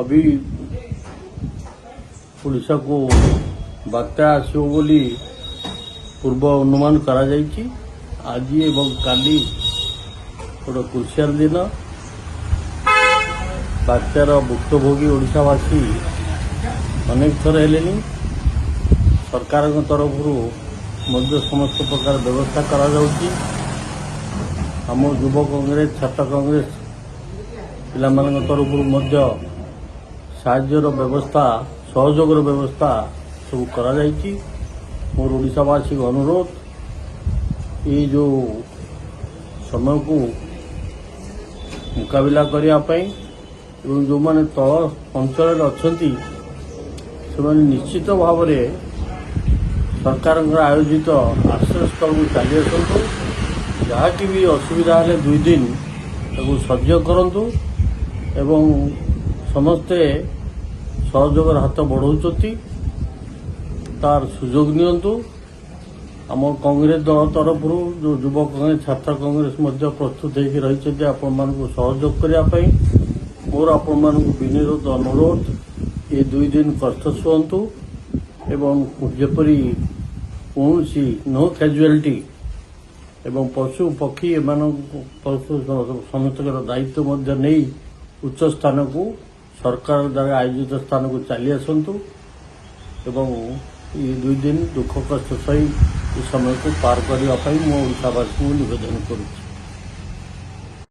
ଅଭି ଓଡ଼ିଶାକୁ ବାତ୍ୟା ଆସିବ ବୋଲି ପୂର୍ବ ଅନୁମାନ କରାଯାଇଛି। ଆଜି ଏବଂ କାଲି ଗୋଟେ କ୍ରୁସିଆଲ ଦିନ। ବାତ୍ୟାର ଭୁକ୍ତଭୋଗୀ ଓଡ଼ିଶାବାସୀ ଅନେକ ଥର ହେଲେଣି। ସରକାରଙ୍କ ତରଫରୁ ମଧ୍ୟ ସମସ୍ତ ପ୍ରକାର ବ୍ୟବସ୍ଥା କରାଯାଉଛି। ଆମ ଯୁବ କଂଗ୍ରେସ, ଛାତ୍ର କଂଗ୍ରେସ ପିଲାମାନଙ୍କ ତରଫରୁ ମଧ୍ୟ ସାହାଯ୍ୟର ବ୍ୟବସ୍ଥା, ସହଯୋଗର ବ୍ୟବସ୍ଥା ସବୁ କରାଯାଇଛି। ମୋର ଓଡ଼ିଶାବାସୀଙ୍କୁ ଅନୁରୋଧ, ଏଇ ଯେଉଁ ସମୟକୁ ମୁକାବିଲା କରିବା ପାଇଁ ଏବଂ ଯେଉଁମାନେ ତଳ ଅଞ୍ଚଳରେ ଅଛନ୍ତି, ସେମାନେ ନିଶ୍ଚିତ ଭାବରେ ସରକାରଙ୍କର ଆୟୋଜିତ ଆଶ୍ରୟସ୍ଥଳକୁ ଚାଲି ଆସନ୍ତୁ। ଯାହାକି ବି ଅସୁବିଧା ହେଲେ 2 ଦିନ ତାକୁ ସହ୍ୟ କରନ୍ତୁ ଏବଂ ସମସ୍ତେ ସହଯୋଗର ହାତ ବଢ଼ାଉଛନ୍ତି, ତାର ସୁଯୋଗ ନିଅନ୍ତୁ। ଆମ କଂଗ୍ରେସ ଦଳ ତରଫରୁ ଯେଉଁ ଯୁବ କଂଗ୍ରେସ, ଛାତ୍ର କଂଗ୍ରେସ ମଧ୍ୟ ପ୍ରସ୍ତୁତ ହେଇକି ରହିଛନ୍ତି ଆପଣମାନଙ୍କୁ ସହଯୋଗ କରିବା ପାଇଁ। ମୋର ଆପଣମାନଙ୍କୁ ବିନୀତ ଅନୁରୋଧ, ଏ 2 ଦିନ କଷ୍ଟ ସହନ୍ତୁ ଏବଂ ଯେପରି କୌଣସି ନୋ କ୍ୟାଜୁଆଲିଟି ଏବଂ ପଶୁ ପକ୍ଷୀ ଏମାନଙ୍କୁ, ପଶୁ ସମସ୍ତଙ୍କର ଦାୟିତ୍ୱ ମଧ୍ୟ ନେଇ ଉଚ୍ଚ ସ୍ଥାନକୁ, ସରକାର ଦ୍ୱାରା ଆୟୋଜିତ ସ୍ଥାନକୁ ଚାଲି ଆସନ୍ତୁ ଏବଂ ଏଇ 2 ଦିନ ଦୁଃଖ କଷ୍ଟ ସହି ଏ ସମୟକୁ ପାର କରିବା ପାଇଁ ମୁଁ ଓଡ଼ିଶାବାସୀଙ୍କୁ ନିବେଦନ କରୁଛି।